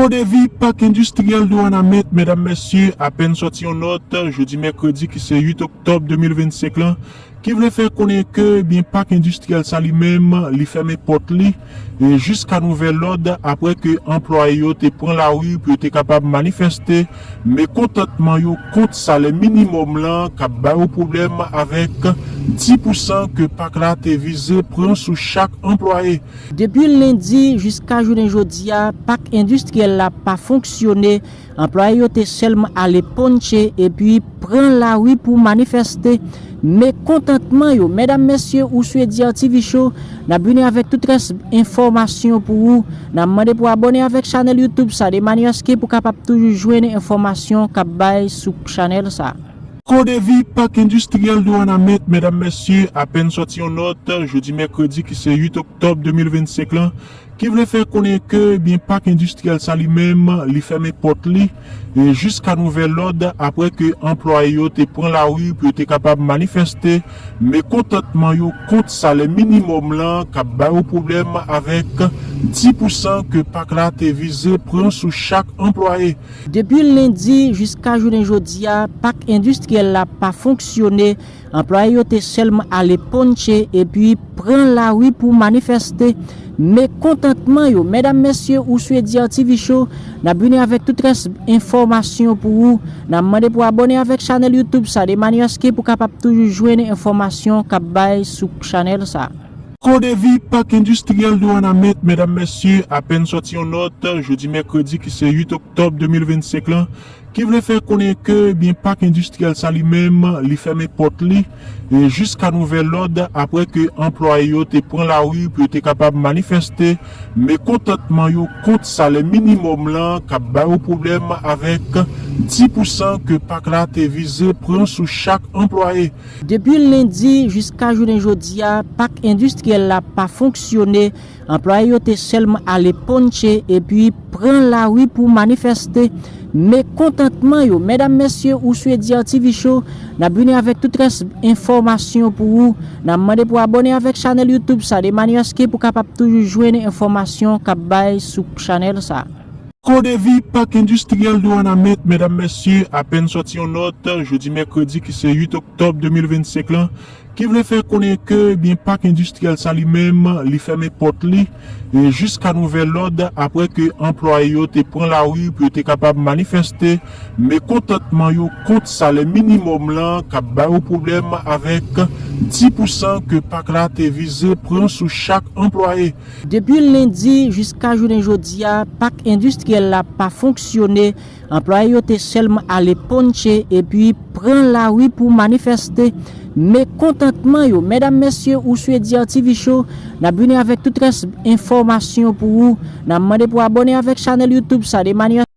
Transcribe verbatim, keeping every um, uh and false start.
Devi pak endistriyèl de Wanament, medam, mesye, apèn sòti yon nòt, jodi mèkredi ki se uit oktòb de mil vennsenk lan, ki vle fè konnen ke, ebyen, pak endistriyèl sa li menm, li fèmen pòt li, e jiska nouvèl lòd, apre ke anplwaye yo te pran lari pou yo te kapab manifeste mekontantman yo kont salè minimòm lan k ap ba yo pwoblèm avèk dis pousan ke pak la te vize pran sou chak anplwaye. Depi lendi jiska jounen jodi a, pak endistriyèl la pa fonksyone. Anplwaye yo te sèlman ale ponche epi pran lari pou manifeste mekontantman yo. Medam, mesye, ou swedi an T V Show, n ap vini avèk tout rès enfòmasyon pou ou. N ap mande pou abòne avèk chanèl YouTube sa, de manyè aske pou kapab toujou jwenn enfòmasyon k ap bay sou chanèl sa. Kodevi pak endistriyèl de Wanament, medam, mesye, apèn sòti yon nòt, jodi mèkredi ki se uit oktòb de mil vennsenk lan, ki vle fè konnen ke, ebyen, pak endistriyèl sa li menm, li fèmen pòt li, e jiska nouvèl lòd, apre ke anplwaye yo te pran lari pou yo te kapab manifeste mekontantman yo kont salè minimòm lan k ap ba yo pwoblèm avèk dis pousan ke pak la te vize pran sou chak anplwaye. Depi lendi jiska jounen jodi a, pak endistriyèl la pa fonksyone. Anplwaye yo te sèlman ale ponche epi pran lari pou manifeste mekontantman yo. Medam, mesye, ou swedi an T V Show, n ap vini avèk tout rès enfòmasyon pou ou. N ap mande pou abòne avèk chanèl YouTube sa, de manyè aske pou kapab toujou jwenn enfòmasyon k ap bay sou chanèl sa. Kodevi pak endistriyèl de Wanament, medam, mesye, apèn sòti yon nòt, jodi mèkredi ki se uit oktòb de mil vennsenk lan, ki vle fè konnen ke, ebyen, pak endistriyèl sa li menm, li fèmen pòt li, e jiska nouvèl lòd, apre ke anplwaye yo te pran lari pou yo te kapab manifeste mekontantman yo kont salè minimòm lan k ap ba yo pwoblèm avèk dis pousan ke pak la te vize pran sou chak anplwaye. Depi lendi jiska jounen jodi a, pak endistriyèl la pa fonksyone. Anplwaye yo te sèlman ale ponche epi pran lari pou manifeste mekontantman yo. Medam, mesye, ou swedi an T V Show, n ap vini avèk tout rès enfòmasyon pou ou. N ap mande pou abòne avèk chanèl YouTube sa, de manyè aske pou kapab toujou jwenn enfòmasyon k ap bay sou chanèl sa. Kodevi pak endistriyèl de Wanament, medam, mesye, apèn sòti yon nòt, jodi mèkredi ki se uit oktòb de mil vennsenk lan, ki vle fè konnen ke, ebyen, pak endistriyèl sa li menm, li fèmen pòt li, e jiska nouvèl lòd, apre ke anplwaye yo te pran lari pou yo te kapab manifeste mekontantman yo kont salè minimòm lan k ap ba yo pwoblèm avèk dis pousan ke pak la te vize pran sou chak anplwaye. Depi lendi jiska jounen jodi a, pak endistriyèl la pa fonksyone. Anplwaye yo te sèlman ale ponche epi pran lari pou manifeste mekontantman yo. Medam, mesye, ou swedi an T V Show, n ap vini avèk tout rès enfòmasyon pou ou. N ap mande pou abòne avèk chanèl YouTube sa, de manyè